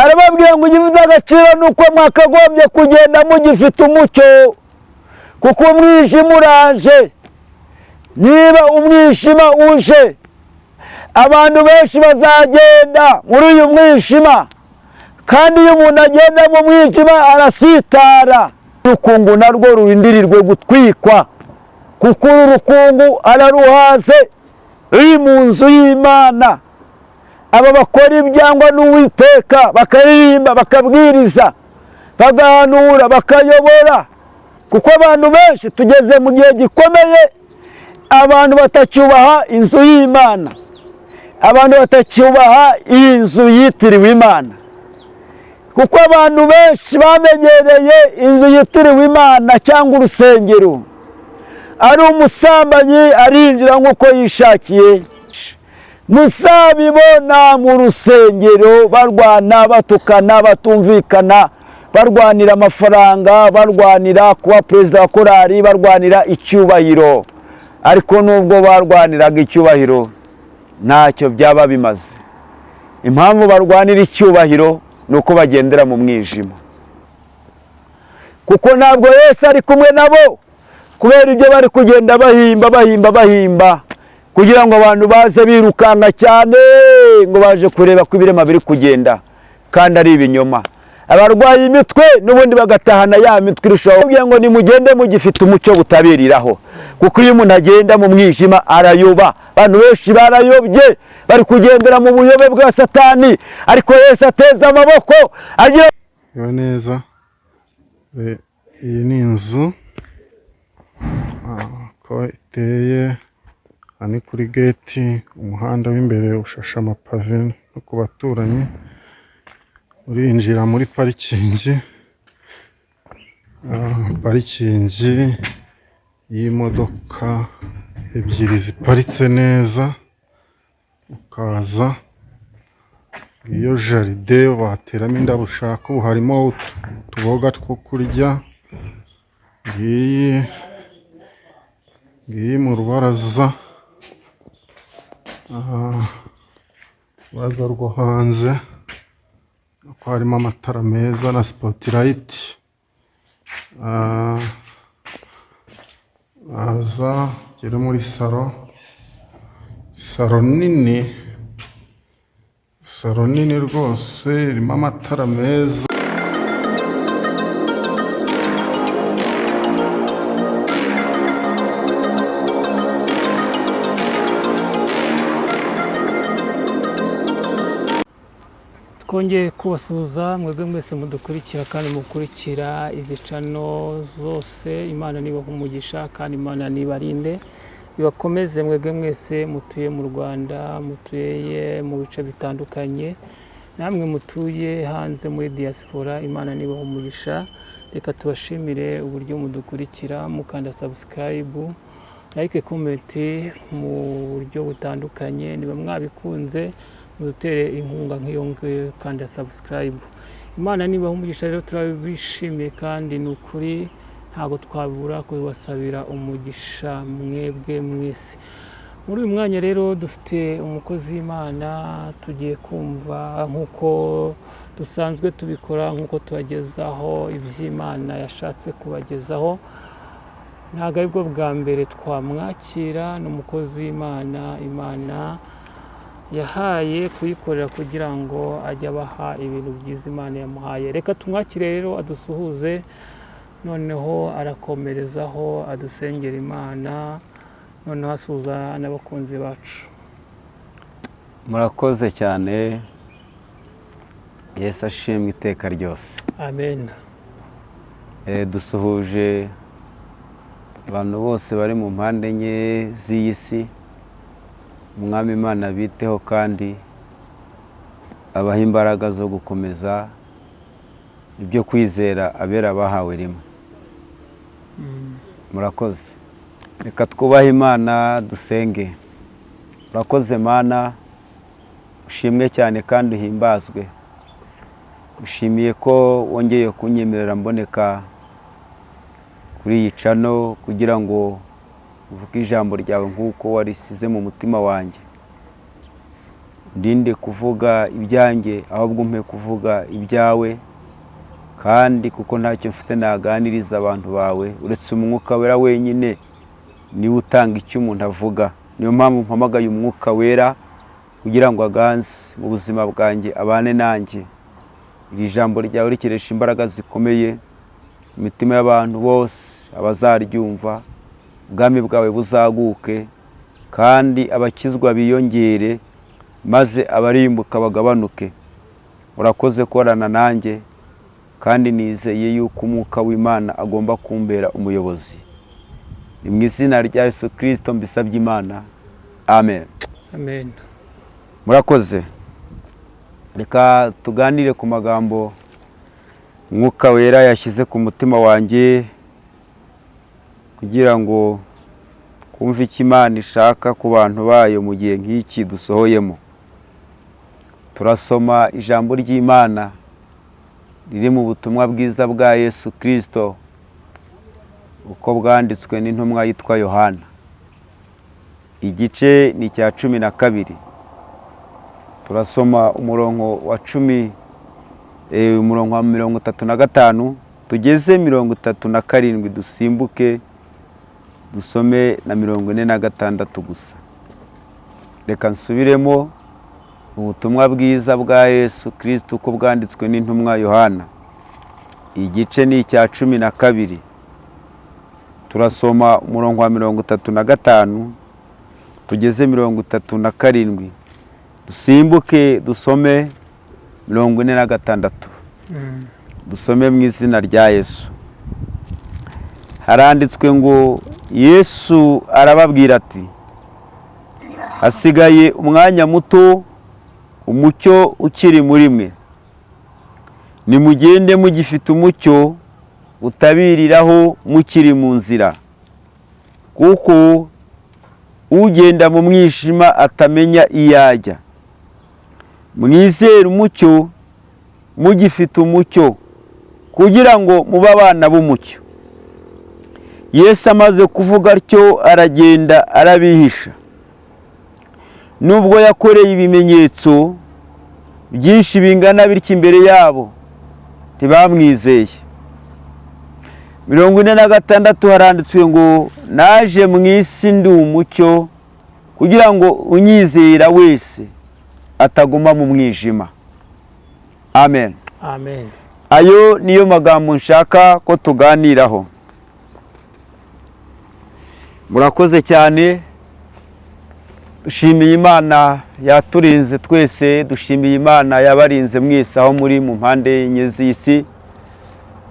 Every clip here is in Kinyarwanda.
Arababwira ngo igifite agaciro ni uko mwakagombye kugenda mugifite umucyo, kuko umwijima uraje. Niba umwijima uje, abantu benshi bazagenda muri uyu mwijima, kandi iyo umuntu agenda mu mwijima arasitara. Urukungu narwo rurindirirwe gutwikwa, kuko uru rukungu araruhaze ruri mu nzu y'Imana. Aba bakora ibyangwa n'Uwiteka, bakaririmba, bakabwiriza, bagahanura, bakayobora, kuko abantu benshi tugeze mu gihe gikomeye, abantu batacyubaha inzu y'Imana, abantu batacyubaha iyi nzu yitiriwe Imana, kuko abantu benshi bamenyereye inzu yitiriwe Imana cyangwa urusengero, ari umusambanyi arinjira nk'uko yishakiye. Muzabibona mu rusengero barwana, batukana, batumvikana, barwanira amafaranga, barwanira kuba perezida wa korali, barwanira icyubahiro. Ariko nubwo barwaniraga icyubahiro, ntacyo byaba bimaze. Impamvu barwanira icyubahiro ni uko bagendera mu mwijima, kuko ntabwo Yesu ari kumwe nabo, kubera ibyo bari kugenda bahimba, bahimba, bahimba, kugira ngo abantu baze birukanka cyane ngo baje kureba ko ibirema biri kugenda, kandi ari ibinyoma. Abarwaye imitwe n'ubundi bagatahana ya mitwe irushaho. Kugira ngo nimugende mugifite umucyo butabiriraho, kuko iyo umuntu agenda mu mwijima arayoba. Abantu benshi barayobye, bari kugendera mu buyobe bwa Satani, ariko Yesu ateze amaboko agira Reba neza. Iyi ni inzu uko iteye. Aha ni kuri gate, umuhanda w'imbere ushashe amapave no ku baturanyi. Urinjira muri parikingi, parikingi y'imodoka ebyiri ziparitse neza, ukaza iyo jardin wateramo indabo ushaka. Ubu harimo utuboga two kurya. Ngiyi, ngiyi mu rubaraza, urubaraza rwo hanze, ko harimo amatara meza na spotlight. Waza ugere muri salon, salon nini, salon nini rwose, irimo amatara meza. Twongeye kubasuhuza mwebwe mwese mudukurikira kandi mukurikira izi channel zose. Imana nibaha umugisha kandi Imana nibarinde, ibakomeze mwebwe mwese mutuye mu Rwanda, mutuye mu bice bitandukanye, namwe mutuye hanze muri diaspora. Imana nibaha umugisha. Reka tubashimire uburyo mudukurikira, mukanda subscribe, like, comment mu buryo butandukanye. Niba mwabikunze, mudutere inkunga nk'iyo ngiyo, kanda subscribe. Imana nibaha umugisha. Rero turabishimiye kandi ni ukuri ntabwo twabura kubasabira umugisha mwebwe mwese. Muri uyu mwanya rero dufite umukozi w'Imana tugiye kumva, nk'uko dusanzwe tubikora, nk'uko tubagezaho iby'Imana yashatse kubagezaho. Ntabwo aribwo bwa mbere twamwakira. Ni umukozi w'Imana Imana yahaye kuyikorera kugira ngo ajye abaha ibintu byiza Imana yamuhaye. Reka tumwakire rero adusuhuze, noneho arakomerezaho adusengera Imana, noneho asuhuza n'abakunzi bacu. Murakoze cyane. Yesu ashimwe iteka ryose. Amen. Dusuhuje abantu bose bari mu mpande enye z'iyi si. Umwami Imana biteho kandi abaha imbaraga zo gukomeza ibyo kwizera abera bahawe rimwe. Murakoze. Reka twubahe Imana, dusenge. Urakoze Mana, ushimwe cyane kandi uhimbazwe. Ushimiye ko wongeye kunyemerera mboneka kuri iyi channel kugira ngo uvuge ijambo ryawe nk'uko warisize mu mutima wanjye. Ndinde kuvuga ibyanjye, ahubwo umpe kuvuga ibyawe, kandi kuko ntacyo mfite naganiriza abantu bawe uretse Umwuka Wera wenyine, niwe utanga icyo umuntu avuga. Niyo mpamvu mpamagaye Umwuka Wera kugira ngo aganze mu buzima bwanjye, abane nanjye. Iri jambo ryawe rikeresha imbaraga zikomeye imitima y'abantu bose abazaryumva, ubwami bwawe buzaguke kandi abakizwa biyongere, maze abarimbuka bagabanuke. Urakoze korana nanjye, kandi nizeye yuko Umwuka w'Imana agomba kumbera umuyobozi. Ni mu izina rya Yesu Kirisito mbisabye Imana, amen. Amen. Murakoze. Reka tuganire ku magambo Umwuka Wera yashyize ku mutima wanjye kugira ngo twumve icyo Imana ishaka ku bantu bayo mu gihe nk'iki dusohoyemo. Turasoma ijambo ry'Imana riri mu butumwa bwiza bwa Yesu Kirisito uko bwanditswe n'intumwa yitwa Yohana. Igice ni icya 12. Turasoma umurongo wa 10, umurongo wa 35 tugeze 37, dusimbuke dusome na 46 gusa. Reka nsubiremo ubutumwa bwiza bwa Yesu Kirisito uko bwanditswe n'intumwa Yohana. Igice ni icya 12. Turasoma umurongo wa 35 tugeze 37, dusimbuke dusome 46. Dusome mu izina rya Yesu. Haranditswe ngo Yesu arababwira ati: hasigaye umwanya muto umucyo ukiri muri mwe, nimugende mugifite umucyo utabiriraho mukiri mu nzira, kuko ugenda mu mwijima atamenya iyo ajya. Mwizere umucyo mugifite umucyo, kugira ngo mube abana b'umucyo. Yesu amaze kuvuga atyo aragenda arabihisha. Nubwo yakoreye ibimenyetso byinshi bingana bityo imbere yabo, ntibamwizeye. 46 haranditswe ngo naje mu isi ndi umucyo, kugira ngo unyizera wese ataguma mu mwijima. Amen. Amen. Ayo niyo magambo nshaka ko tuganiraho. Murakoze cyane. Dushimiye Imana yaturinze twese, dushimiye Imana yabarinze mwese aho muri mu mpande enye z'isi,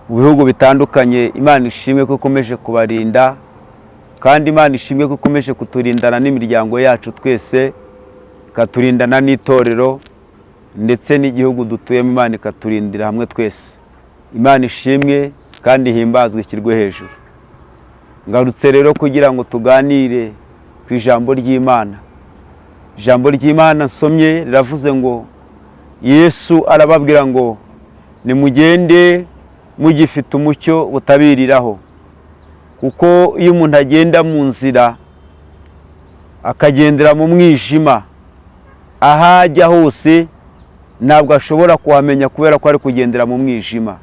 mu bihugu bitandukanye. Imana ishimwe ko ikomeje kubarinda, kandi Imana ishimwe ko ikomeje kuturindana n'imiryango yacu twese, ikaturindana n'itorero ndetse n'igihugu dutuyemo. Imana ikaturindira hamwe twese. Imana ishimwe kandi ihimbazwe, ishyirwe hejuru. Ngarutse rero kugira ngo tuganire ku ijambo ry'Imana. Ijambo ry'Imana nsomye riravuze ngo Yesu arababwira ngo nimugende mugifite umucyo butabiriraho, kuko iyo umuntu agenda mu nzira akagendera mu mwijima, aho ajya hose ntabwo ashobora kuhamenya kubera ko ari kugendera mu mwijima.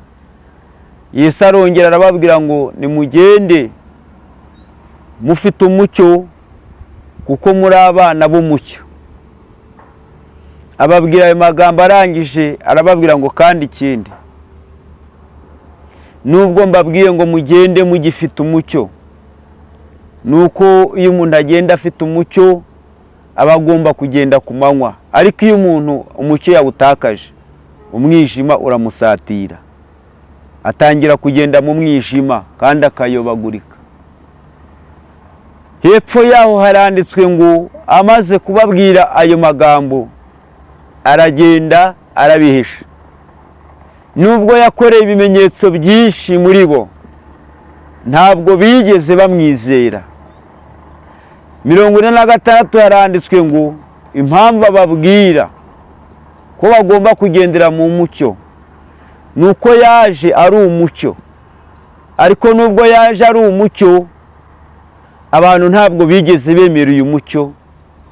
Yesu arongera arababwira ngo nimugende mufite umucyo, kuko muri abana b'umucyo. Ababwira ayo magambo arangije arababwira ngo kandi ikindi, nubwo mbabwiye ngo mugende mugifite umucyo, nuko iyo umuntu agenda afite umucyo aba agomba kugenda ku manywa, ariko iyo umuntu umucyo yawutakaje umwijima uramusatira, atangira kugenda mu mwijima kandi akayobagurika. Hepfo yaho haranditswe ngo amaze kubabwira ayo magambo aragenda arabihisha. Nubwo yakoreye ibimenyetso byinshi muri bo, ntabwo bigeze bamwizera. 46 haranditswe ngo impamvu ababwira ko bagomba kugendera mu mucyo nuko yaje ari umucyo, ariko nubwo yaje ari umucyo abantu ntabwo bigeze bemera uyu mucyo,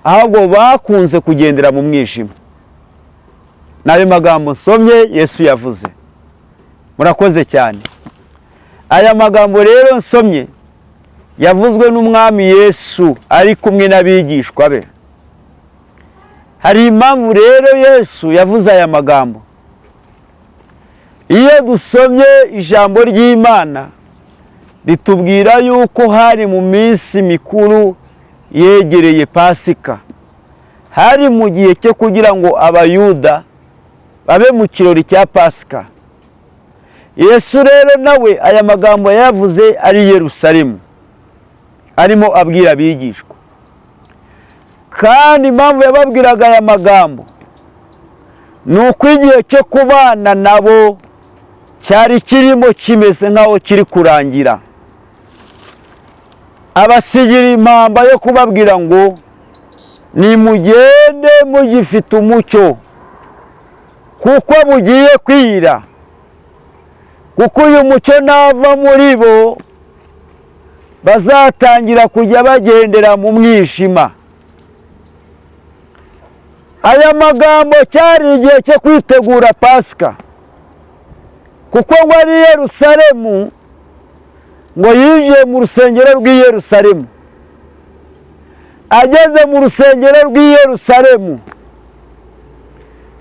Ahubwo bakunze kugendera mu mwijima. N'ayo magambo nsomye Yesu yavuze. Murakoze cyane. Aya magambo rero nsomye yavuzwe n'Umwami Yesu ari kumwe n'abigishwa be. Hari impamvu rero Yesu yavuze aya magambo. Iyo dusomye ijambo ry'Imana ritubwira yuko hari mu minsi mikuru yegereye Pasika, hari mu gihe cyo kugira ngo Abayuda babe mu kirori cya Pasika. Yesu rero nawe aya magambo yayavuze ari i Yerusalemu, arimo abwira abigishwa. Kandi impamvu yababwiraga aya magambo ni uko igihe cyo kubana nabo cyari kirimo kimeze nk'aho kiri kurangira. Abasigira impamba yo kubabwira ngo nimugende mugifite umucyo, kuko bugiye kwira, kuko uyu mucyo nava muri bo bazatangira kujya bagendera mu mwijima. Aya magambo cyari igihe cyo kwitegura Pasika, kuko ngo ari i Yerusalemu, ngo yinjiye mu rusengero rw'i Yerusalemu. Ageze mu rusengero rw'i Yerusalemu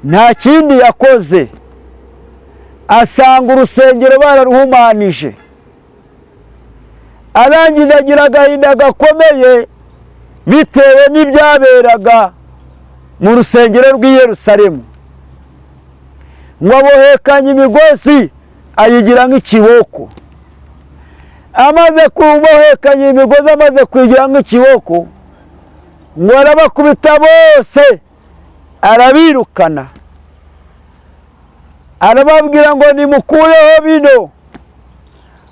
nta kindi yakoze, asanga urusengero bararuhumanije. Arangije agira agahinda gakomeye bitewe n'ibyaberaga mu rusengero rw'i Yerusalemu. Ngo abohekanye imigozi ayigira nk'ikiboko. Amaze kubohekanya imigozi, amaze kuyigira nk'ikiboko, ngo arabakubita bose, arabirukana, arababwira ngo nimukureho bino,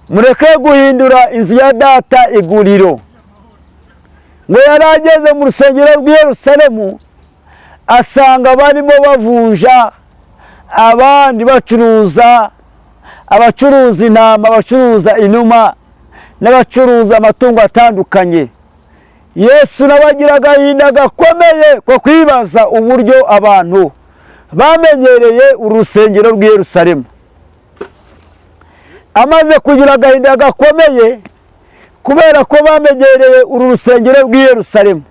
mureke guhindura inzu ya Data iguriro. Ngo yari ageze mu rusengero rw'i Yerusalemu, asanga barimo bavunja, abandi bacuruza, abacuruza intama, abacuruza inuma n'abacuruza amatungo atandukanye. Yesu nawe agira agahinda gakomeye ko kwibaza uburyo abantu bamenyereye urusengero rw'i Yerusalemu. Amaze kugira agahinda gakomeye kubera ko bamenyereye uru rusengero rw'i Yerusalemu,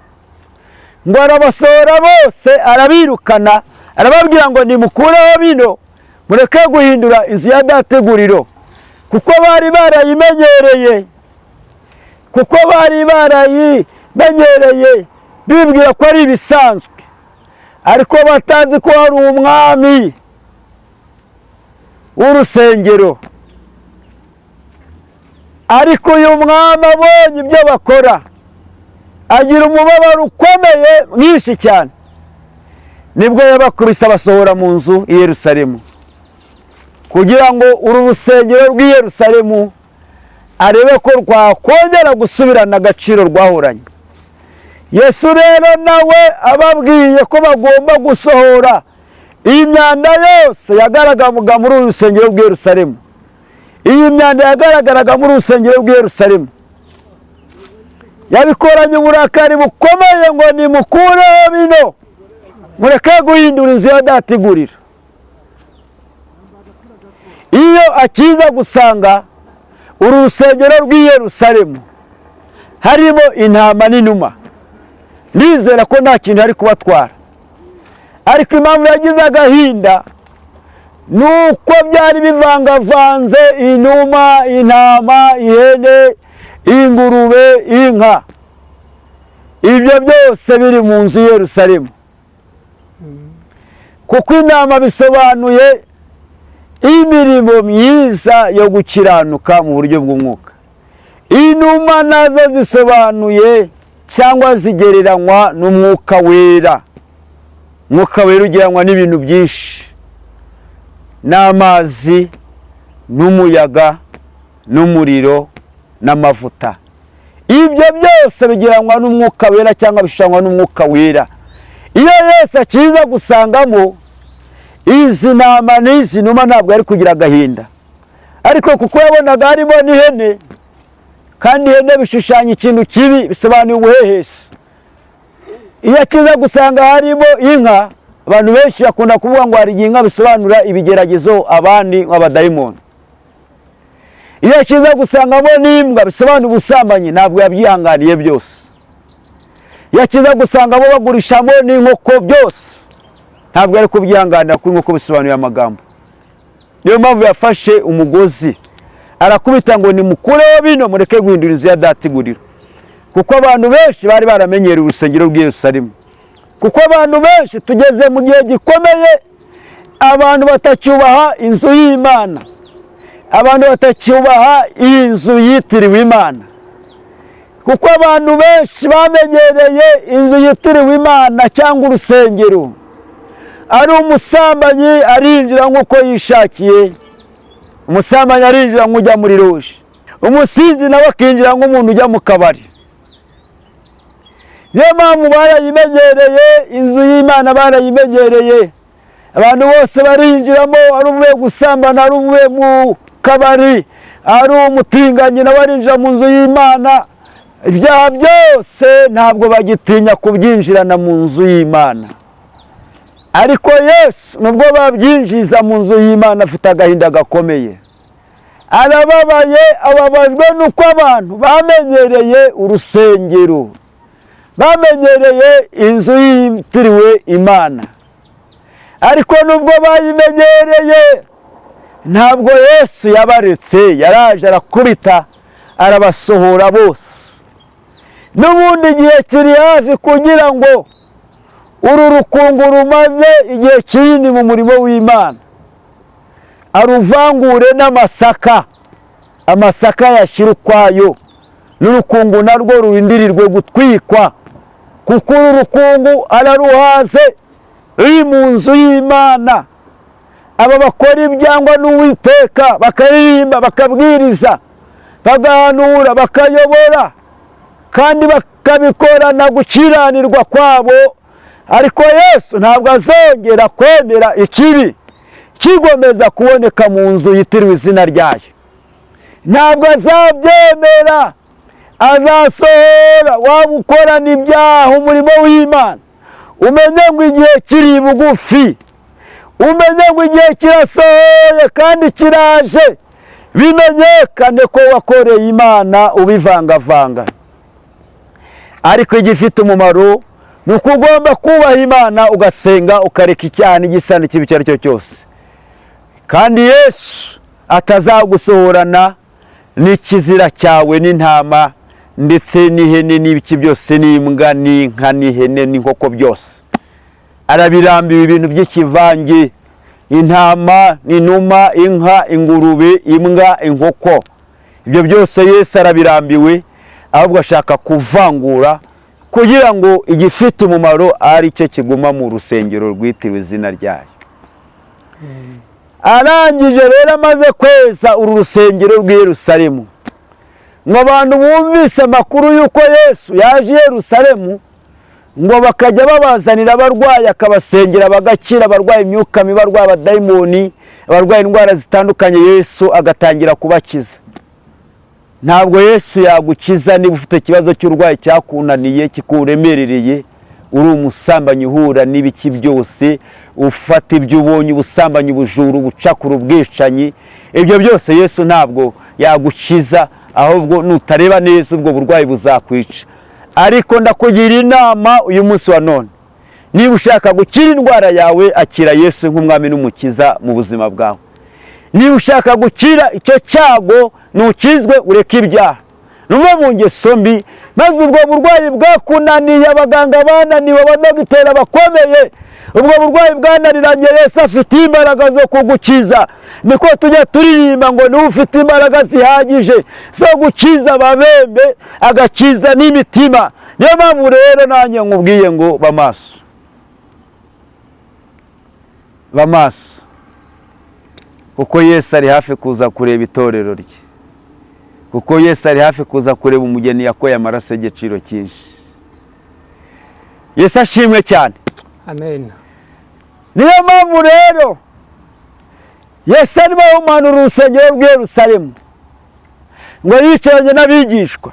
ngo arabasohora bose, arabirukana, arababwira ngo nimukureho bino, mureke guhindura inzu ya Data iguriro, kuko bari barayimenyereye, kuko bari barayimenyereye bibwira ko ari ibisanzwe, ariko batazi ko hari umwami w'urusengero. Ariko uyu mwami abonye ibyo bakora agira umubabaro ukomeye mwinshi cyane. Nibwo yabakubise abasohora mu nzu i Yerusalemu, kugira ngo uru rusengero rw'i Yerusalemu arebe ko rwakongera gusubirana agaciro rwahoranye. Yesu rero nawe ababwiye ko bagomba gusohora iyi myanda yose yagaragaraga muri uru rusengero rw'i Yerusalemu. Iyi myanda yagaragaraga muri urusengero rw'i Yerusalemu yabikoranye uburakari bukomeye, ngo nimukureho bino, mureke guhindura inzu ya Data iguriro. Iyo akiza gusanga uru rusengero rw'i Yerusalemu harimo intama n'inuma, nizera ko nta kintu ari kubatwara. Ariko impamvu yagize agahinda ni uko byari bivangavanze inuma, intama, ihene, ingurube, inka, ibyo byose biri mu nzu i Yerusalemu. Kuko intama bisobanuye imirimo myiza yo gukiranuka mu buryo bw'umwuka, inuma nazo zisobanuye cyangwa zigereranywa n'umwuka wera. Umwuka wera ugereranywa n'ibintu byinshi, n'amazi, n'umuyaga, n'umuriro, n'amavuta. Ibyo byose bigereranywa n'umwuka wera cyangwa bishushanywa n'umwuka wera. Iyo Yesu akiza gusangamo izi ntama n'izi numa ntabwo yari kugira agahinda, ariko kuko yabonaga harimo n'ihene, kandi ihene bishushanya ikintu kibi, bisobanuye ubuhehesi. Iyo akiza gusanga harimo inka, abantu benshi bakunda kuvuga ngo hari igihe inka bisobanura ibigeragezo, abandi nk'abadayimoni. Iyo akiza gusangamo n'imbwa bisobanura ubusambanyi, ntabwo yabyihanganiye byose. Iyo akiza gusangamo bagurishamo n'inkoko byose, ntabwo yari kubyihanganira, kuko inkoko bisobanuye amagambo. Niyo mpamvu yafashe umugozi arakubita ngo nimukureho bino, mureke guhindura inzu ya data iguriro. Kuko abantu benshi bari baramenyereye urusengero rw'i Yerusalemu. Kuko abantu benshi tugeze mu gihe gikomeye, abantu batacyubaha inzu y'Imana, abantu batacyubaha iyi nzu yitiriwe Imana. Kuko abantu benshi bamenyereye inzu yitiriwe Imana cyangwa urusengero, ari umusambanyi arinjira nk'uko yishakiye, umusambanyi arinjira nk'ujya muri loje, umusinzi nawe akinjira nk'umuntu ujya mu kabari. Niyo mpamvu barayimenyereye inzu y'Imana, barayimenyereye, abantu bose barinjiramo, ari uvuye gusambana, ari uvuye mu kabari, ari umutinganyi, nawe arinjira mu nzu y'Imana. Ibyaha byose ntabwo bagitinya kubyinjirana mu nzu y'Imana. Ariko Yesu nubwo babyinjiza mu nzu y'Imana afite agahinda gakomeye, arababaye, ababajwe n'uko abantu bamenyereye urusengero, bamenyereye inzu yitiriwe Imana. Ariko nubwo bayimenyereye ntabwo Yesu yabaretse, yaraje arakubita arabasohora bose. N'ubundi igihe kiri hafi kugira ngo uru rukungu rumaze igihe kinini mu murimo w'Imana aruvangure n'amasaka, amasaka yashyira ukwayo, n'urukungu narwo rurindirirwe gutwikwa, kuko uru rukungu araruhaze ruri mu nzu y'Imana. Aba bakora ibyangwa n'Uwiteka, bakaririmba, bakabwiriza, bagahanura, bakayobora, kandi bakabikorana gukiranirwa kwabo. Ariko Yesu ntabwo azongera kwemera ikibi kigomeza kuboneka mu nzu yitiriwe izina ryayo. Ntabwo azabyemera, azasohora waba ukorana ibyaha umurimo w'Imana. Umenye ngo igihe kiri bugufi, umenye ngo igihe kirasohoye kandi kiraje, bimenyekane ko wakoreye Imana ubivangavanga. Ariko igifite umumaro ni uko ugomba kubaha Imana, ugasenga, ukareka icyaha n'igisa n'ikibi icyo ari cyo cyose. Kandi Yesu atazagusohorana n'ikizira cyawe n'intama ndetse n'ihene n'ibiki byose, n'imbwa n'inka n'ihene n'inkoko byose. Arabirambiwe ibintu by'ikivange, intama, inuma, inka, ingurube, imbwa, inkoko, ibyo byose Yesu arabirambiwe, ahubwo ashaka kuvangura kugira ngo igifite umumaro ari cyo kiguma mu rusengero rwitiriwe izina ryayo. Arangije rero amaze kweza uru rusengero rw'i Yerusalemu, ngo abantu bumvise amakuru y'uko Yesu yaje i Yerusalemu, ngo bakajya babazanira abarwayi akabasengera bagakira, abarwaye imyuka mibi, abarwaye abadayimoni, abarwaye indwara zitandukanye, Yesu agatangira kubakiza. Ntabwo Yesu yagukiza niba ufite ikibazo cy'urwayi cyakunaniye, kikuremerereye, uri umusambanyi uhura n'ibiki byose, ufata ibyo ubonye, ubusambanyi, ubujura, ubucakura, ubwicanyi, ibyo byose Yesu ntabwo yagukiza, ahubwo nutareba neza ubwo burwayi buzakwica. Ariko ndakugira inama uyu munsi wa none, niba ushaka gukira indwara yawe, akira Yesu nk'umwami n'umukiza mu buzima bwawe. Niba ushaka gukira icyo cyago, ntukizwe, ureke ibyaha, nuve mu ngeso mbi, maze ubwo burwayi bwakunaniye, abaganga bananiwe, abadogiteri bakomeye, ubwo burwayi bwananiranye, Yesu afite imbaraga zo kugukiza. Niko tujya turirimba ngo niwe ufite imbaraga zihagije zo gukiza ababembe, agakiza n'imitima. Niyo mpamvu rero nanjye nkubwiye ngo bamaso, bamaso, kuko Yesu ari hafi kuza kureba itorero rye, kuko Yesu ari hafi kuza kureba umugeni yakoye amaraso y'igiciro cyinshi. Yesu ashimwe cyane. Amen. Niyo mpamvu rero Yesu arimo ahumanura urusengero rw'i Yerusalemu, ngo yicaranye n'abigishwa,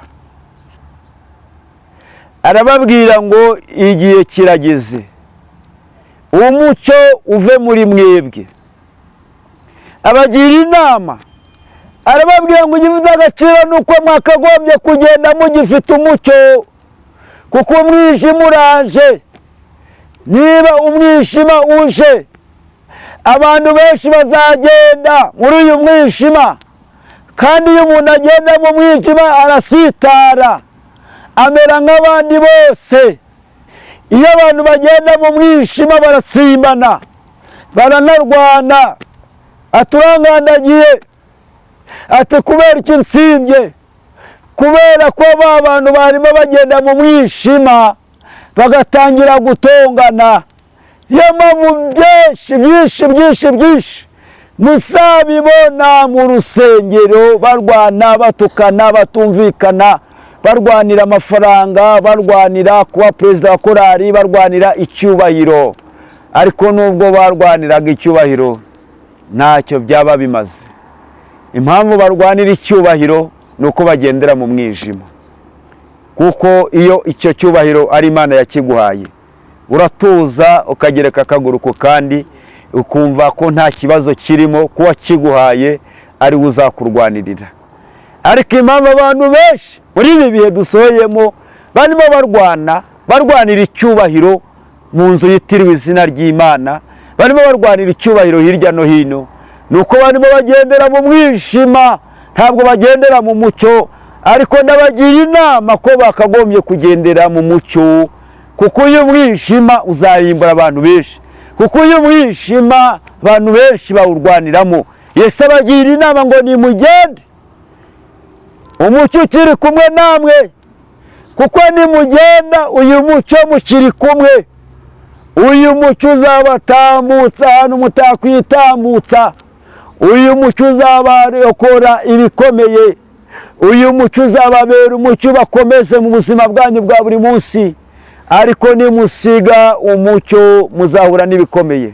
Arababwira ngo igihe kirageze, umucyo uve muri mwebwe. Abagira inama, arababwira ngo igifite agaciro ni uko mwakagombye kugenda mugifite umucyo, kuko umwijima uraje. Niba umwijima uje, abantu benshi bazagenda muri uyu mwijima, kandi iyo umuntu agenda mu mwijima arasitara, amera nk'abandi bose. Iyo abantu bagenda mu mwijima baratsimbana, baranarwana. Aturangandagiye ati kubera icyo nsimbye? Kubera ko ba bantu barimo bagenda mu mwijima bagatangira gutongana. Niyo mpamvu byinshi byinshi byinshi byinshi muzabibona mu rusengero, barwana, batukana, batumvikana, barwanira amafaranga, barwanira kuba perezida wa korali, barwanira icyubahiro. Ariko nubwo barwaniraga icyubahiro, ntacyo byaba bimaze. Impamvu barwanira icyubahiro ni uko bagendera mu mwijima, kuko iyo icyo cyubahiro ari Imana yakiguhaye, uratuza ukagereka akaguru ku kandi, ukumva ko nta kibazo kirimo, kuba kiguhaye ari we uzakurwanirira. Ariko impamvu abantu benshi muri ibi bihe dusohoyemo barimo barwana, barwanira icyubahiro mu nzu yitiriwe izina ry'Imana, barimo barwanira icyubahiro hirya no hino, ni uko barimo bagendera mu mwijima, ntabwo bagendera mu mucyo. Ariko ndabagira inama ko bakagombye kugendera mu mucyo, kuko uyu mwijima uzarimbura abantu benshi, kuko uyu mwijima abantu benshi bawurwaniramo. Yesu abagira inama ngo nimugende umucyo ukiri kumwe namwe, kuko nimugenda uyu mucyo mukiri kumwe, uyu mucyo uzabatambutsa ahantu mutakwitambutsa, uyu mucyo uzabarokora ibikomeye, uyu mucyo uzababera umucyo ubakomeze mu buzima bwanyu bwa buri munsi. Ariko nimusiga umucyo muzahura n'ibikomeye.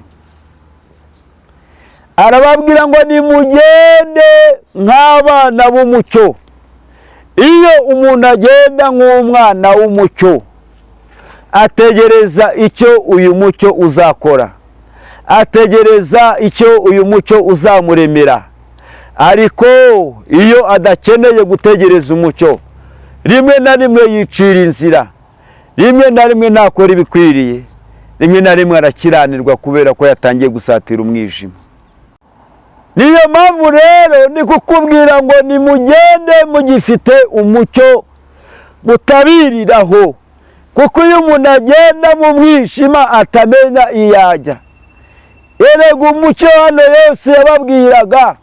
Arababwira ngo nimugende nk'abana b'umucyo. Iyo umuntu agenda nk'umwana w'umucyo, ategereza icyo uyu mucyo uzakora, ategereza icyo uyu mucyo uzamuremera. Ariko iyo adakeneye gutegereza umucyo, rimwe na rimwe yicira inzira, rimwe na rimwe ntakora ibikwiriye, rimwe na rimwe arakiranirwa kubera ko yatangiye gusatira umwijima. Niyo mpamvu rero ni kukubwira ngo nimugende mugifite umucyo, mutabiriraho, kuko iyo umuntu agenda mu mwijima atamenya iyo ajya. Erega umucyo hano Yesu yababwiraga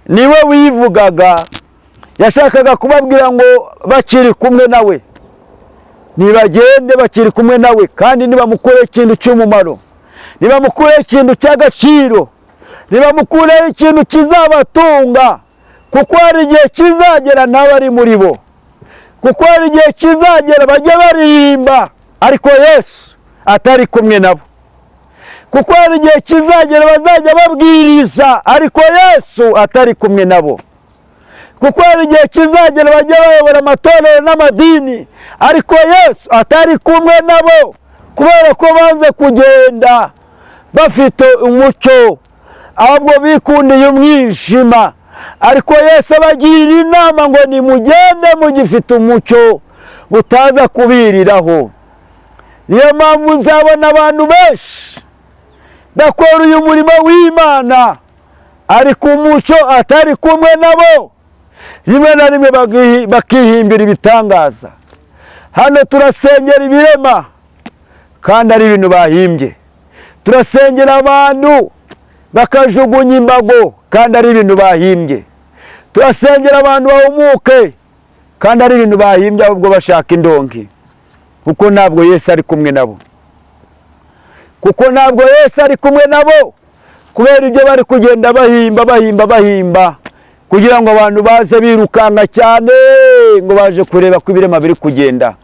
niwe wivugaga, yashakaga kubabwira ngo bakiri kumwe nawe, nibagende bakiri kumwe nawe, kandi nibamukure ikintu cy'umumaro, nibamukure ikintu cy'agaciro, nibamukure ikintu kizabatunga, kuko hari igihe kizagera nawe ari muri bo, kuko hari igihe kizagera bajya baririmba ariko Yesu atari kumwe nabo, kuko hari igihe kizagera bazajya babwiriza ariko Yesu atari kumwe nabo, kuko hari igihe kizagera bajya bayobora amatorero n'amadini ariko Yesu atari kumwe nabo, kubera ko banze kugenda bafite umucyo, ahubwo bikundiye umwijima. Ariko Yesu abagira inama ngo nimugende mugifite umucyo, butaza kubiriraho. Niyo mpamvu uzabona abantu benshi bakora uyu murimo w'Imana ariko umucyo atari kumwe nabo, rimwe na rimwe bakihimbira ibitangaza. Hano turasengera ibirema kandi ari ibintu bahimbye, turasengera abantu bakajugunya imbago kandi ari ibintu bahimbye, turasengera abantu bahumuke kandi ari ibintu bahimbye, ahubwo bashaka indonke, kuko ntabwo Yesu ari kumwe nabo, kuko ntabwo Yesu ari kumwe nabo, kubera ibyo bari kugenda bahimba bahimba bahimba, kugira ngo abantu baze birukanka cyane ngo baje kureba ko ibirema biri kugenda,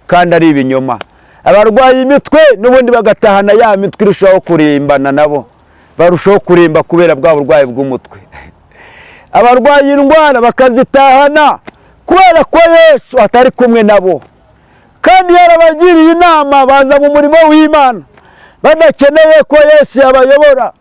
kandi ari ibinyoma. Abarwaye imitwe n'ubundi bagatahana ya mitwe irushaho kurimbana nabo, barushaho kurimba kubera bwa burwayi bw'umutwe. Abarwaye indwara bakazitahana kubera ko Yesu atari kumwe nabo. Kandi yarabagiriye inama baza mu murimo w'Imana badakeneye ko Yesu yabayobora,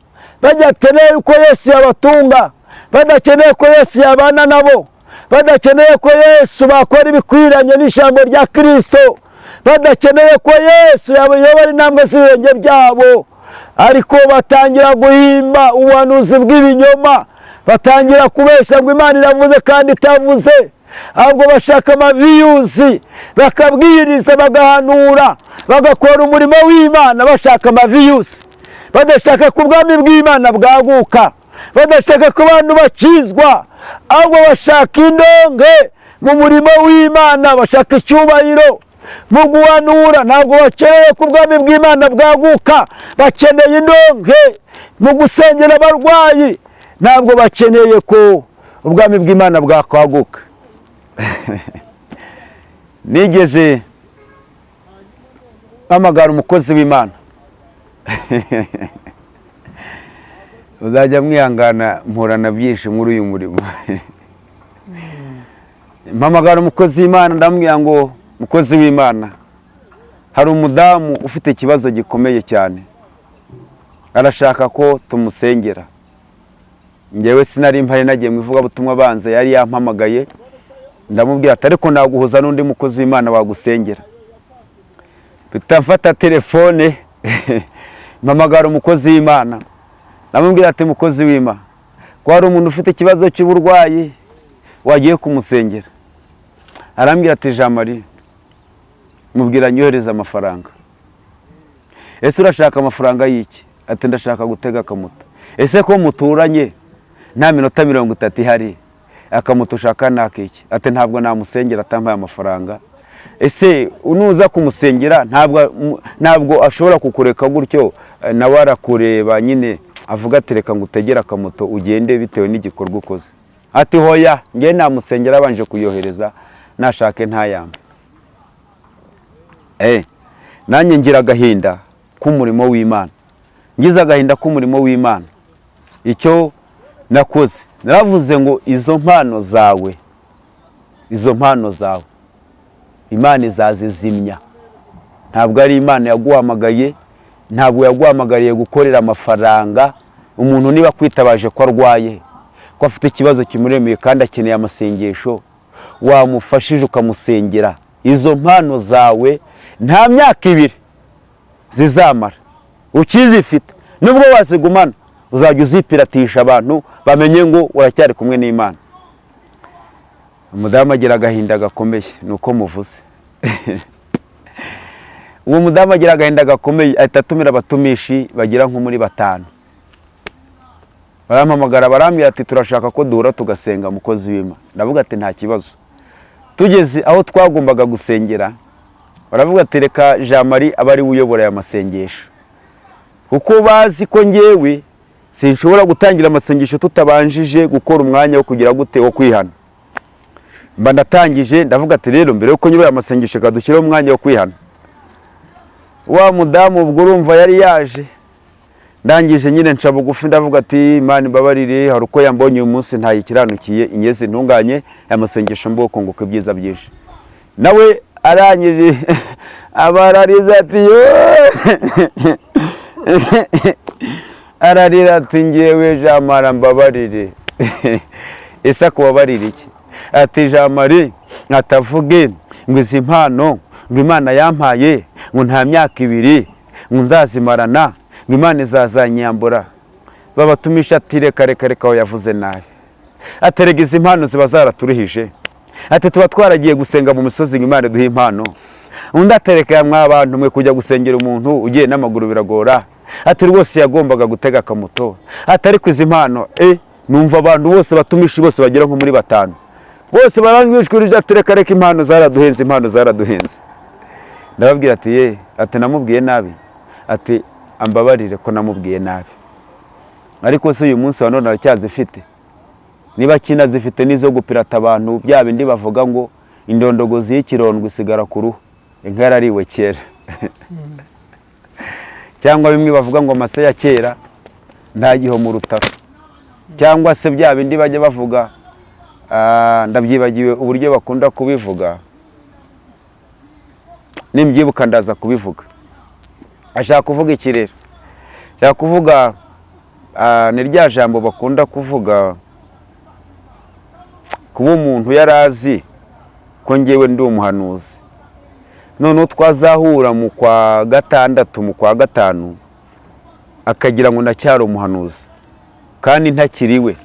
badakeneye ko Yesu yabatunga, badakeneye ko Yesu yabana nabo, badakeneye ko Yesu bakora ibikwiranye n'ijambo rya Kristo, badakeneye ko Yesu yabayobora intambwe z'ibirenge byabo. Ariko batangira guhimba ubuhanuzi bw'ibinyoma, batangira kubeshya ngo Imana iravuze kandi itavuze. Ahubwo bashaka ama views, bakabwiriza, bagahanura, bagakora umurimo w'Imana bashaka ama views, badashaka ko ubwami bw'Imana bwaguka, badashaka ko abantu bakizwa, ahubwo bashaka indonke mu murimo w'Imana, bashaka icyubahiro mu guhanura. Ntabwo bakeneye ko ubwami bw'Imana bwaguka, bakeneye indonke mu gusengera abarwayi, ntabwo bakeneye ko ubwami bw'Imana bwakwaguka. Nigeze mpamagara umukozi w'Imana, uzajya mwihangana mpurana byinshi muri uyu murimo. Mpamagara umukozi w'Imana, ndamubwira ngo mukozi w'Imana, hari umudamu ufite ikibazo gikomeye cyane, arashaka ko tumusengera. Ngewe sinari mpari, nagiye mu ivugabutumwa banza, yari yampamagaye. Ndamubwira ati ariko naguhuza n'undi mukozi w'Imana wagusengera. Mpita mfata telefone, mpamagara umukozi w'Imana, ndamubwira ati mukozi w'Imana, ko hari umuntu ufite ikibazo cy'uburwayi wagiye kumusengera. Arambwira ati Jean Marie, mubwira nyohereze amafaranga. Ese urashaka amafaranga y'iki? Ati ndashaka gutega akamoto. Ese ko muturanye nta minota 30 ihari, akamoto ushaka nakiki? Ati ntabwo namusengera atampaye amafaranga. Ese unuza kumusengera ntabwo ashobora kukureka gutyo, nawe arakureba nyine avuga ati reka ngutegere akamoto ugende bitewe n'igikorwa ukoze. Ati hoya, nge namusengera abanje kuyohereza, nashake ntayambe. Nanjye ngira agahinda k'umurimo w'Imana, ngize agahinda k'umurimo w'Imana. Icyo nakoze, naravuze ngo izo mpano zawe, izo mpano zawe Imana izazizimya. Ntabwo ari Imana yaguhamagaye, ntabwo yaguhamagariye gukorera amafaranga. Umuntu niba akwitabaje ko arwaye, ko afite ikibazo kimuremeye kandi akeneye amasengesho, wamufashije ukamusengera. Izo mpano zawe nta myaka 2 zizamara ukizifite, nubwo wazigumana uzajya uzipiratisha abantu bamenye ngo uracyari kumwe n'Imana. Umudamu agira agahinda gakomeye, nuko muvuze. Uwo mudamu agira agahinda gakomeye, ahita atumira abatumishi bagera nko muri 5. Barampamagara barambwira ati turashaka ko duhura tugasenga mukozi w'Imana. Ndavuga ati nta kibazo. Tugeze aho twagombaga gusengera, baravuga ati reka Jean Marie abe ari we uyobora aya masengesho, kuko bazi ko ngewe sinshobora gutangira amasengesho tutabanjije gukora umwanya wo kugira gute, wo kwihana. Mba ndatangije, ndavuga ati rero mbere yuko nyobora amasengesho reka dushyireho umwanya wo kwihana. Wa mudamu ubwo urumva yari yaje, ndangije nyine nca bugufi ndavuga ati Imana imbabarire, hari uko yambonye uyu munsi ntayikiranukiye, inyeze intunganye aya masengesho mboko ngo ibyiza byinshi. Nawe arangije abarariza ati ararira ati ngewe Jean Marie mbabarire. Ese akubabarira iki? Ati Jean Marie atavuge ngo izi mpano ngo Imana yampaye ngo nta myaka 2 ngo nzazimarana, ngo Imana izazanyambura. Babatumisha ati reka reka reka, aho yavuze nabi. Aterega izi mpano ziba zaraturuhije, ati tuba twaragiye gusenga mu misozi ngo Imana iduhe impano. Undi atereka mwa bantu mwe, kujya gusengera umuntu ugiye n'amaguru biragora. Ati rwose yagombaga gutega akamoto. Ati ariko izi mpano, numva abantu bose batumishi bose bagera nko muri 5 bose barangishwirije ati reka reka, impano zaraduhenze, impano zaraduhenze. Ndababwira ati ye, ati namubwiye nabi, ati ambabarire ko namubwiye nabi, ariko se uyu munsi wa none aracyazifite? Niba kinazifite nizo gupirata abantu, bya bindi bavuga ngo indondogozi y'ikirondwe isigara ku ruhu, inka yarariwe kera. Cyangwa bimwe bavuga ngo amase ya kera nta giho mu rutaro, cyangwa se bya bindi bajya bavuga, ndabyibagiwe uburyo bakunda kubivuga. Nimbyibuka ndaza kubivuga. Ashaka kuvuga iki rero? Ashaka kuvuga ni rya jambo bakunda kuvuga, kuba umuntu yari azi ko ngewe ndi umuhanuzi, noneho twazahura mu kwa gatandatu, mu kwa gatanu, akagira ngo ndacyari umuhanuzi kandi ntakiriwe.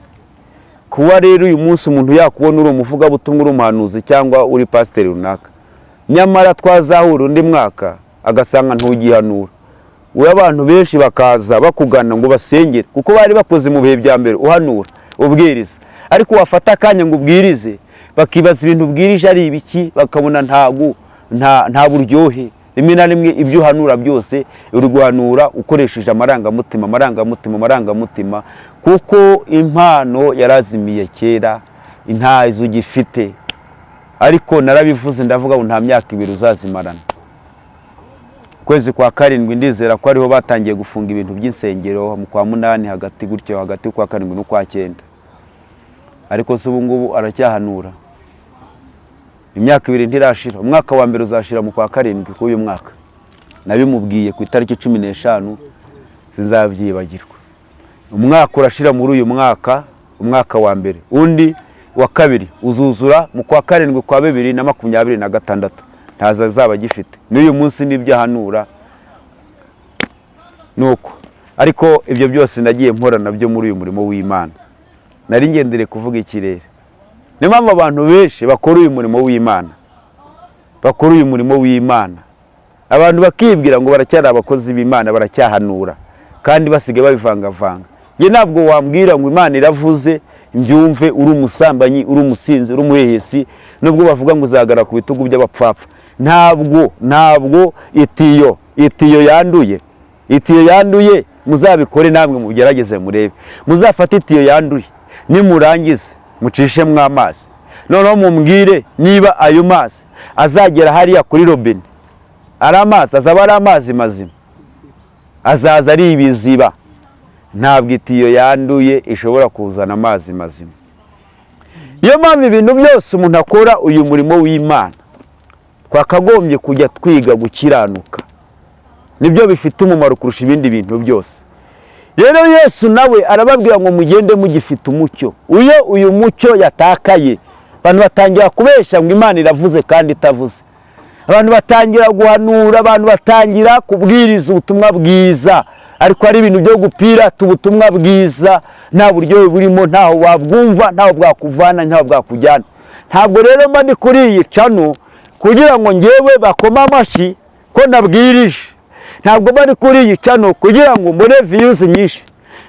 Kuba rero uyu munsi umuntu yakubona uri umuvugabutumwa, uri umuhanuzi cyangwa uri pasiteri runaka, nyamara twazahura undi mwaka agasanga ntugihanura, we abantu benshi bakaza bakugana ngo basengere kuko bari bakoze mu bihe bya mbere uhanura, ubwiriza, ariko wafata akanya ngo ubwirize bakibaza ibintu ubwirije ari ibiki, bakabona ntago nta buryohe. Rimwe na rimwe ibyo uhanura byose uri guhanura ukoresheje amarangamutima, amarangamutima, amarangamutima, kuko impano yarazimiye kera, ntazo ugifite. Ariko narabivuze, ndavuga ngo nta myaka 2 uzazimarana. Ukwezi kwa karindwi ndizera ko ariho batangiye gufunga ibintu by'insengero, mu kwa munani hagati gutyo, hagati y'ukwa karindwi n'ukwa cyenda. Ariko se ubu ngubu aracyahanura? Imyaka 2 ntirashira. Umwaka wa mbere uzashira mu kwa karindwi k'uyu mwaka. Nabimubwiye ku itariki 15, sinzabyibagirwa. Umwaka urashira muri uyu mwaka, umwaka wa mbere. Undi wa kabiri uzuzura mu kwa karindwi kwa 2026, ntazo azaba agifite. N'uyu munsi nibyo ahanura nuko. Ariko ibyo byose nagiye mpora nabyo muri uyu murimo w'Imana. Nari ngendere kuvuga ikirere. Niyo mpamvu abantu benshi bakora uyu murimo w'Imana, bakora uyu murimo w'Imana, abantu bakibwira ngo baracyari abakozi b'Imana, baracyahanura, kandi basigaye babivangavanga. Njye ntabwo wambwira ngo Imana iravuze mbyumve uri umusambanyi, uri umusinzi, uri umuhehesi, nubwo bavuga ngo uzahagarara ku bitugu by'abapfapfa. Ntabwo itiyo yanduye, itiyo yanduye muzabikore namwe, mugerageze murebe. Muzafate itiyo yanduye, nimurangize mucishemo amazi, noneho mumbwire niba ayo mazi azagera hariya kuri robine ari amazi, azaba ari amazi mazima, azaza ari ibiziba. Ntabwo itiyo yanduye ishobora kuzana amazi mazima. Niyo mpamvu ibintu byose umuntu akora uyu murimo w'Imana, twakagombye kujya twiga gukiranuka, nibyo bifite umumaro kurusha ibindi bintu byose. Rero Yesu nawe arababwira ngo mugende mugifite umucyo. Iyo uyu mucyo yatakaye, abantu batangira kubeshya ngo Imana iravuze kandi itavuze. Abantu batangira guhanura, abantu batangira kubwiriza ubutumwa bwiza, ariko ari ibintu byo gupirata ubutumwa bwiza, nta buryohe burimo, ntaho wabwumva, ntaho bwakuvana, ntaho bwakujyana. Ntabwo rero mba ndi kuri iyi channel kugira ngo ngewe bakome amashyi ko nabwirije. Ntabwo mba ndi kuri iyi channel kugira ngo mbone views nyinshi.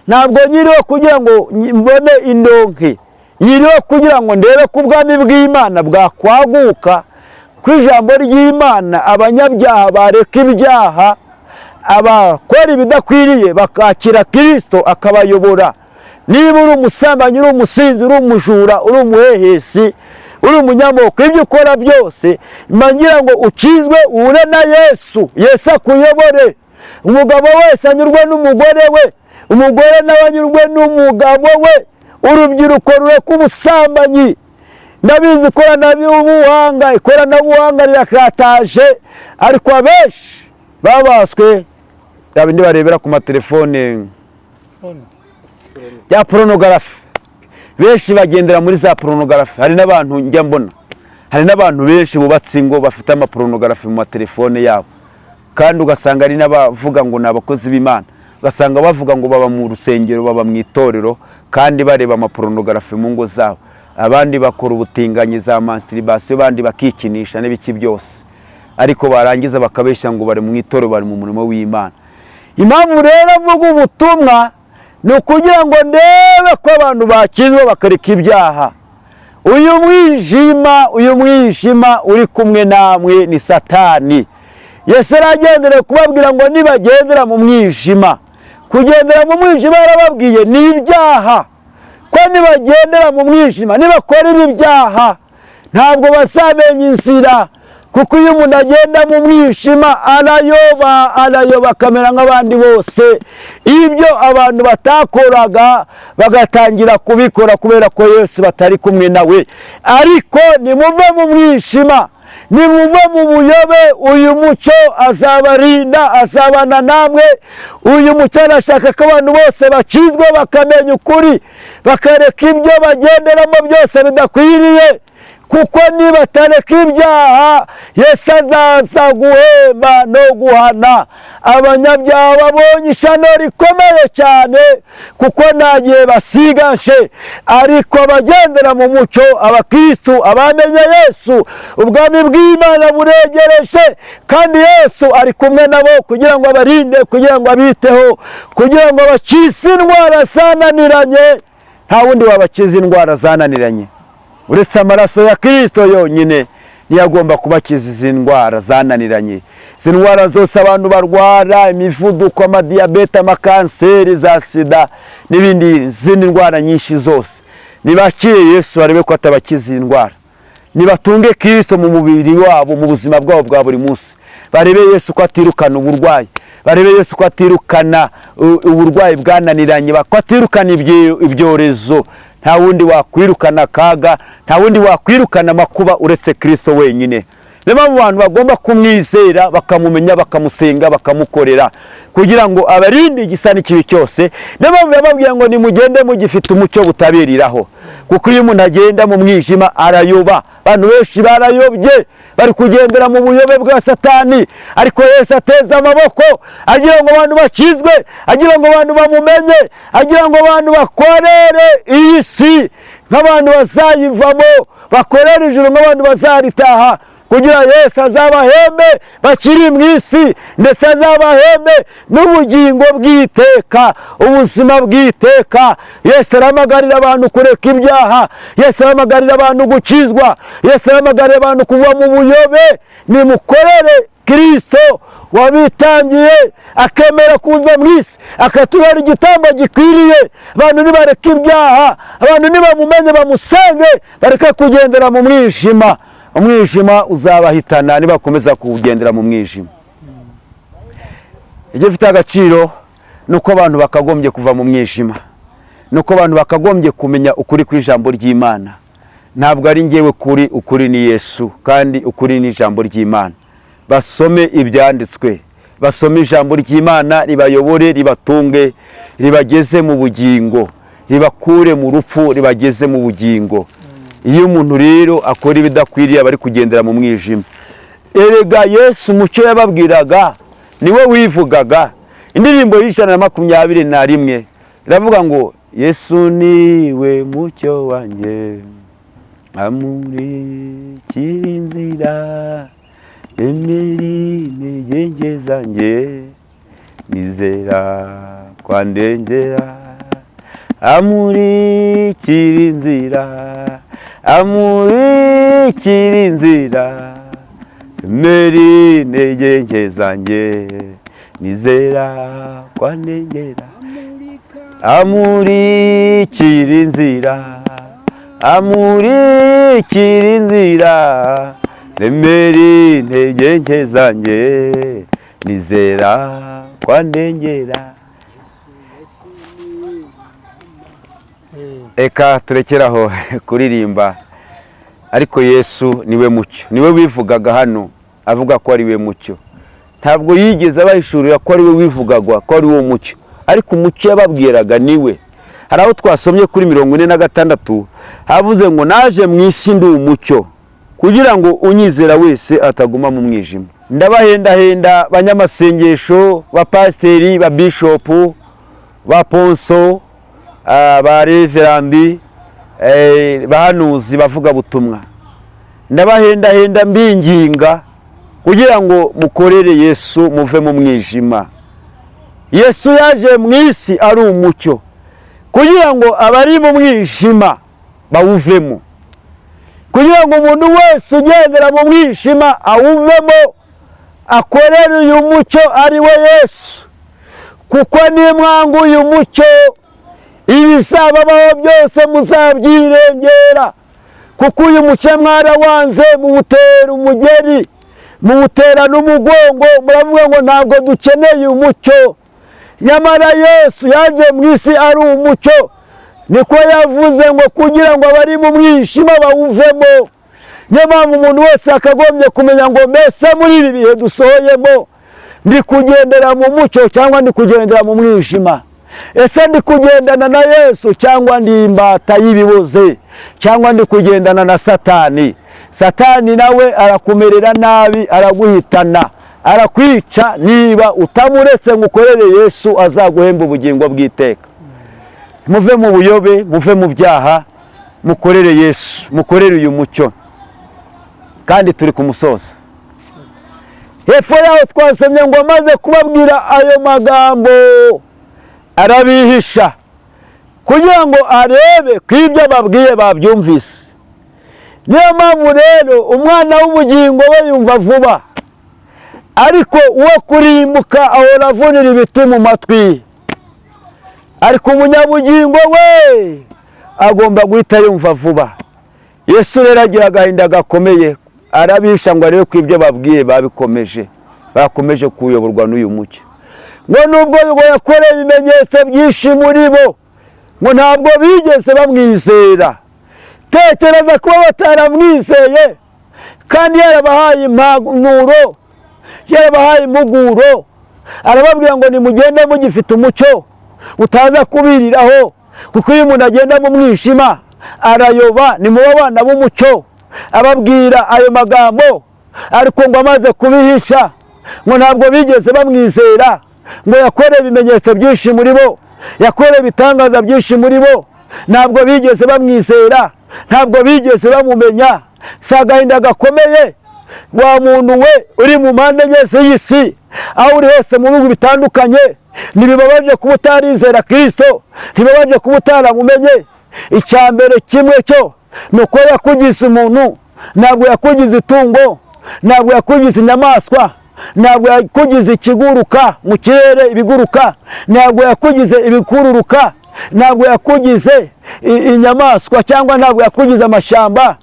Ntabwo nyiriho kugira ngo mbone indonke. Nyiriho kugira ngo ndebe ko ubwami bw'Imana bwakwaguka, ko ijambo ry'Imana abanyabyaha bareka ibyaha, abakora ibidakwiriye bakakira Kristo akabayobora. Niba uri umusambanyi, uri umusinzi, uri umujura, uri umuhehesi, uri umunyamoko, ibyo ukora byose mba ngira ngo ukizwe, uhure na Yesu, Yesu akuyobore. Umugabo wese anyurwe n'umugore we, umugore nawe anyurwe n'umugabo we, urubyiruko rureke ubusambanyi. Ndabizi ikoranabuhanga rirakataje, ariko abenshi babaswe ya bindi barebera ku matelefone ya pornography. Benshi bagendera muri za pornography. Hari n'abantu njya mbona, hari n'abantu benshi bubatse ingo bafite amapornography mu matelefone yabo, kandi ugasanga ari n'abavuga ngo ni abakozi b'Imana, ugasanga bavuga ngo baba mu rusengero, baba mu itorero, kandi bareba amapornography mu ngo zabo. Abandi bakora ubutinganyi, za masturbation, abandi bakikinisha n'ibiki byose, ariko barangiza bakabeshya ngo bari mu itorero, bari mu murimo w'Imana. Impamvu rero mvuga ubutumwa ni ukugira ngo ndebe ko abantu bakizwa bakareka ibyaha. Uyu mwijima uri kumwe namwe ni Satani. Yesu aragendera kubabwira ngo nibagendera mu mwijima, kugendera mu mwijima yarababwiye ni ibyaha, ko nibagendera mu mwijima, nibakora ibi byaha ntabwo bazamenya inzira, kuko iyo umuntu agenda mu mwijima arayoba, arayoba akamera nk'abandi bose. Ibyo abantu batakoraga bagatangira kubikora kubera ko Yesu batari kumwe nawe. Ariko nimuve mu mwijima. Nimuve mu buyobe, uyu mucyo azabarinda, azabana namwe. Uyu mucyo arashaka ko abantu bose bakizwa, bakamenya ukuri, bakareka ibyo bagenderamo byose bidakwiriye, kuko nibatareka ibyaha Yesu azaza guhemba no guhana abanyabyaha. Babonye ishyano rikomeye cyane, kuko nta gihe basigashe. Ariko abagendera mu mucyo, abakristu, abamenye Yesu, ubwami bw'Imana buregereje, kandi Yesu ari kumwe nabo kugira ngo abarinde, kugira ngo abiteho, kugira ngo abakize indwara zananiranye. Nta wundi wabakiza indwara zananiranye uretse amaraso ya Kristo yonyine, niyo agomba kubakiza izi ndwara zananiranye. Izi ndwara zose abantu barwara, imivuduko, amadiyabete, amakanseri, za sida n'ibindi, izindi ndwara nyinshi zose, nibakire Yesu barebe ko atabakiza iyi ndwara. Nibatunge Kristo mu mubiri wabo, mu buzima bwabo bwa buri munsi, barebe Yesu ko atirukana uburwayi, barebe Yesu ko atirukana uburwayi bwananiranye, ko atirukana ibyorezo. Nta wundi wakwirukana akaga, nta wundi wakwirukana amakuba uretse Kristo wenyine. Niyo mpamvu abantu bagomba kumwizera, bakamumenya, bakamusenga, bakamukorera, kugira ngo abarinde igisa n'ikibi cyose. Niyo mpamvu yababwiye ngo nimugende mugifite umucyo butabiriraho, kuko iyo umuntu agenda mu mwijima arayoba. Abantu benshi barayobye, bari kugendera mu buyobe bwa Satani, ariko Yesu ateze amaboko agira ngo abantu bakizwe, agira ngo abantu bamumenye, agira ngo abantu bakorere iyi si nk'abantu bazayivamo, bakorere ijuru nk'abantu bazaritaha, kugira Yesu azabahembe bakiri mu isi, ndetse azabahembe n'ubugingo bw'iteka, ubuzima bw'iteka. Yesu arahamagarira abantu kureka ibyaha, Yesu arahamagarira abantu gukizwa, Yesu arahamagarira abantu kuva mu buyobe. Nimukorere Kristo wabitangiye, akemera kuza mu isi, akatubera igitambo gikwiriye. Abantu nibareka ibyaha, abantu nibamumenye, bamusenge, bareke kugendera mu mwijima. Umwijima uzabahitana nibakomeza kuwugendera mu mwijima. Igifite agaciro ni uko abantu bakagombye kuva mu mwijima, ni uko abantu bakagombye kumenya ukuri kw'ijambo ry'Imana. Ntabwo ari njyewe kuri, ukuri ni Yesu, kandi ukuri ni ijambo ry'Imana. Basome ibyanditswe, basome ijambo ry'Imana, ribayobore, ribatunge, ribageze mu bugingo, ribakure mu rupfu, ribageze mu bugingo. Iyo umuntu rero akora ibidakwiriye aba ari kugendera mu mwijima. Erega Yesu umucyo yababwiraga niwe wivugaga. Indirimbo y'121 iravuga ngo Yesu niwe mucyo wanjye, amurikira inzira, emera intege zanjye, nizera kwandengera, amurikira inzira, amurikira inzira, emera intege zanjye, nizera kwandengera, amurikira inzira, amurikira inzira, emera intege zanjye, nizera kwandengera. Eka turekeraho kuririmba, ariko Yesu niwe mucyo, niwe wivugaga hano avuga ko ari we mucyo. Ntabwo yigeze abahishurira ko ari we wivugagwa, ko ari wo mucyo, ariko umucyo yababwiraga niwe. Hari aho twasomye kuri 46 havuze ngo naje mu isi ndi umucyo, kugira ngo unyizera wese ataguma mu mwijima. Ndabahendahenda banyamasengesho, ba pasiteri, ba bishopu, ba ponso, ba reverandi, bahanuzi, bavuga butumwa, ndabahendahenda mbinginga kugira ngo mukorere Yesu muve mu mwijima. Yesu yaje mu isi ari umucyo, kugira ngo abari mu mwijima bawuvemo, kugira ngo umuntu wese ugendera mu mwijima awuvemo, akorere uyu mucyo ari we Yesu. Kuko nimwanga uyu mucyo, ibizababaho byose muzabyirengera, kuko uyu mucyo mwarawanze, muwutera umugeri, muwutera n'umugongo, muravuga ngo ntabwo dukeneye umucyo. Nyamara Yesu yaje mu isi ari umucyo, niko yavuze ngo kugira ngo abari mu mwijima bawuvemo. Niyo mpamvu umuntu wese yakagombye kumenya ngo mbese muri ibi bihe dusohoyemo ndi kugendera mu mucyo cyangwa ndi kugendera mu mwijima? Ese ndi kugendana na Yesu cyangwa ndi imbata y'ibiboze, cyangwa ndi kugendana na Satani? Satani nawe arakumerera nabi, araguhitana, arakwica niba utamuretse ngo ukorere Yesu azaguhemba ubugingo bw'iteka. Muve mu buyobe, muve mu byaha, mukorere Yesu, mukorere uyu mucyo. Kandi turi ku musozo. Hepfo yaho twasomye ngo amaze kubabwira ayo magambo arabihisha kugira ngo arebe ko ibyo ababwiye babyumvise. Niyo mpamvu rero umwana w'ubugingo we yumva vuba, ariko uwo kurimbuka ahora avunira ibiti mu matwi. Ariko umunyabugingo we agomba guhita yumva vuba. Yesu rero agira agahinda gakomeye, arabihisha ngo arebe ko ibyo babwiye babikomeje, bakomeje kuyoborwa n'uyu mucyo. Ngo nubwo ngo yakoreye ibimenyetso byinshi muri bo, ngo ntabwo bigeze bamwizera. Tekereza kuba bataramwizeye kandi yarabahaye impanuro, yarabahaye impuguro, arababwira ngo nimugende mugifite umucyo utaza kubiriraho, kuko iyo umuntu agenda mu mwijima arayoba, ni mubo bana b'umucyo. Ababwira ayo magambo, ariko ngo amaze kubihisha ngo ntabwo bigeze bamwizera. Ngo yakoreye ibimenyetso byinshi muri bo, yakoreye ibitangaza byinshi muri bo, ntabwo bigeze bamwizera, ntabwo bigeze bamumenya. Si agahinda gakomeye? Wa muntu we uri mu mpande enye z'iyi si, aho uri hose mu bihugu bitandukanye, ntibibabaje kuba utarizera Kirisito? Ntibibabaje kuba utaramumenye? Icya mbere kimwe cyo ni uko yakugize umuntu, ntabwo yakugize itungo, ntabwo yakugize inyamaswa, ntabwo yakugize ikiguruka mu kirere, ibiguruka, ntabwo yakugize ibikururuka, ntabwo yakugize inyamaswa, cyangwa ntabwo yakugize amashyamba.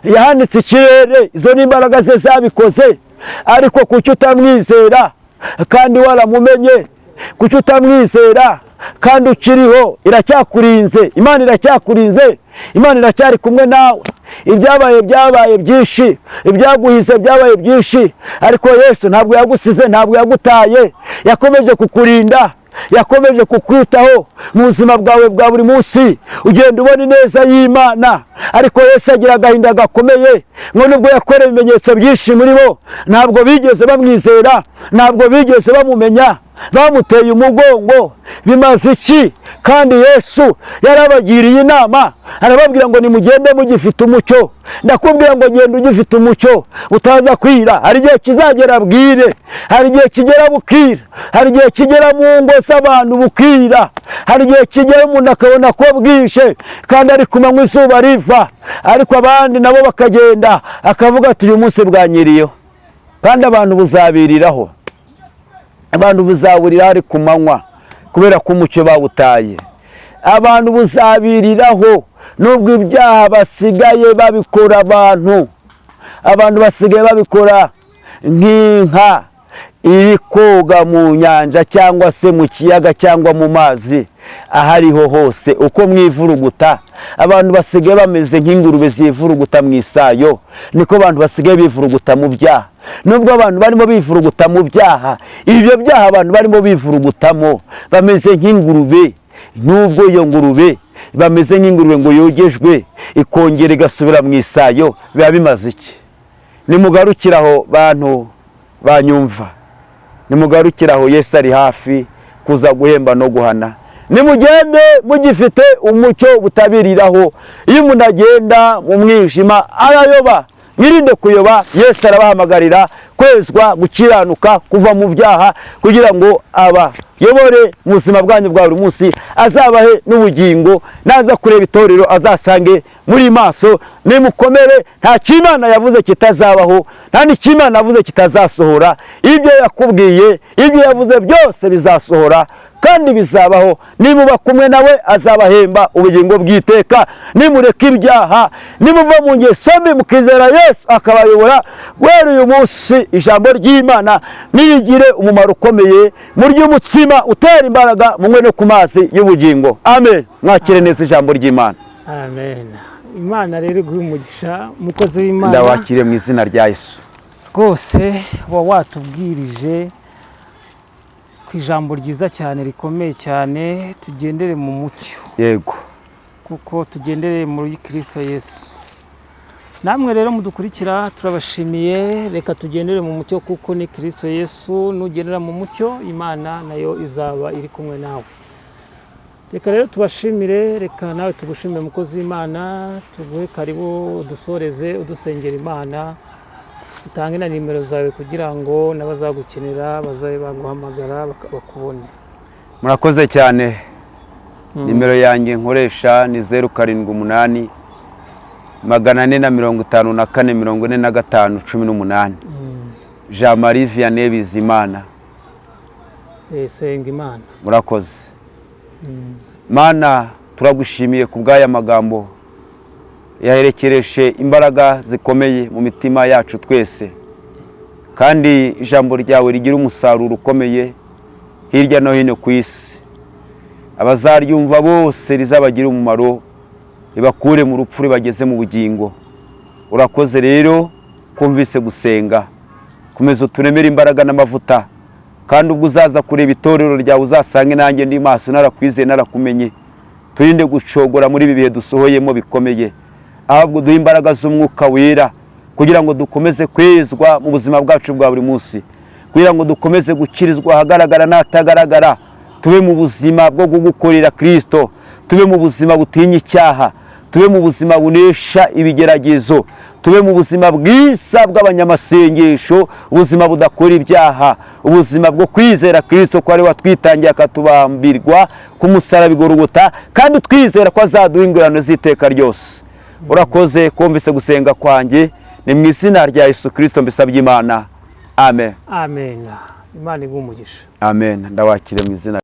Yahanitse ikirere, izo ni imbaraga ze zabikoze. Ariko kuki utamwizera kandi waramumenye? Kuki utamwizera kandi ukiriho? Iracyakurinze, Imana iracyakurinze, Imana iracyari kumwe nawe. Ibyabaye byabaye byinshi, ibyaguhize byabaye byinshi, ariko Yesu ntabwo yagusize, ntabwo yagutaye, yakomeje kukurinda, yakomeje kukwitaho mu buzima bwawe bwa buri munsi. Ugenda ubona ineza y'Imana. Ariko Yesu agira agahinda gakomeye ngo nubwo yakoreye ibimenyetso byinshi muri bo, ntabwo bigeze bamwizera, ntabwo bigeze bamumenya, bamuteye umugongo. Bimaze iki? Kandi Yesu yarabagiriye inama, arababwira ngo nimugende mugifite umucyo. Ndakubwira ngo genda ugifite umucyo utaza kwira. Hari igihe kizagera bwire, hari igihe kigera bukira, hari igihe kigera mu ngo z'abantu bukira, hari igihe kigera umuntu akabona ko bwije kandi ari ku manywa, izuba riva, ariko abandi nabo bakagenda, akavuga ati uyu munsi bwanyiriyeho. Kandi abantu buzabiriraho, abantu buzaburira ari ku manywa kubera ko umucyo bawutaye. Abantu buzabiriraho nubwo ibyaha basigaye babikora, abantu basigaye babikora nk'inka iri koga mu nyanja cyangwa se mu kiyaga cyangwa mu mazi aho ariho hose, uko mwivuruguta. Abantu basigaye bameze nk'ingurube zivuruguta mu isayo, niko abantu basigaye bivuruguta mu byaha. Nubwo abantu barimo bivuruguta mu byaha, ibyo byaha abantu barimo bivurugutamo bameze nk'ingurube. Nubwo iyo ngurube bameze nk'ingurube ngo yogejwe ikongera igasubira mu isayo, biba bimaze iki? Nimugarukire aho, bantu banyumva, nimugarukire aho. Yesu ari hafi kuza guhemba no guhana. Nimugende mugifite umucyo butabiriraho. Iyo umuntu agenda mu mwijima arayoba. Mwirinde kuyoba. Yesu arabahamagarira kwezwa, gukiranuka, kuva mu byaha, kugira ngo abayobore mu buzima bwanyu bwa buri munsi, azabahe n'ubugingo. Naza kureba itorero azasange muri maso. Nimukomere, nta cy'Imana yavuze kitazabaho, nta n'icy'Imana yavuze kitazasohora. Ibyo yakubwiye, ibyo yavuze byose bizasohora kandi bizabaho. Nimuba kumwe nawe azabahemba ubugingo bw'iteka. Nimureka ibyaha, nimuva mu ngeso mbi mukizera Yesu akabayobora, guhera uyu munsi ijambo ry'Imana nirigire umumaro ukomeye. Murye umutsima utera imbaraga, munywe no ku mazi y'ubugingo. Amen. Mwakire neza ijambo ry'Imana. Amen. Imana rero iguhe umugisha, umukozi w'Imana. Ndawakiriye mu izina rya Yesu. Rwose uba watubwirije ku ijambo ryiza cyane, rikomeye cyane, tugendere mu mucyo, kuko tugendere muri Kirisito Yesu. Namwe rero mudukurikira, turabashimiye. Reka tugendere mu mucyo, kuko ni Kirisito Yesu. Nugendera mu mucyo, Imana nayo izaba iri kumwe nawe. Reka rero tubashimire, reka nawe tugushimire, mukozi w'Imana. Tuguhe karibu, udusoreze udusengera Imana, utange na nimero zawe kugira ngo n'abazagukenera bazabe baguhamagara bakubone. Murakoze cyane. Nimero yanjye nkoresha ni 078 454 45 18. Jean Marie Vianney Bizimana. Senga Imana. Murakoze. Mana, turagushimiye ku bw'aya magambo yaherekereshe imbaraga zikomeye mu mitima yacu twese, kandi ijambo ryawe rigira umusaruro ukomeye hirya no hino ku isi. Abazaryumva bose rizabagire umumaro, ribakure mu rupfu ribageze mu bugingo. Urakoze rero kumvise gusenga. Komeza uturemere imbaraga n'amavuta, kandi ubwo uzaza kureba itorero ryawe uzasange nanjye ndi maso, narakwizeye, narakumenye. Turinde gucogora muri ibi bihe dusohoyemo bikomeye, ahubwo duhe imbaraga z'Umwuka Wera kugira ngo dukomeze kwezwa mu buzima bwacu bwa buri munsi, kugira ngo dukomeze gukirizwa ahagaragara n'ahatagaragara. Tube mu buzima bwo kugukorera Kirisito, tube mu buzima butinya icyaha, tube mu buzima bunesha ibigeragezo, tube mu buzima bwiza bw'abanyamasengesho, ubuzima budakora ibyaha, ubuzima bwo kwizera Kirisito ko ari we watwitangiye akatubambirwa ku musaraba i Golgota, kandi twizera ko azaduha ingororano z'iteka ryose. Urakoze kumvise gusenga kwanjye. Ni mu izina rya Yesu Kirisito mbisabye Imana, amen. Amen. Imana iguhe umugisha. Amen, ndawakire mu izina.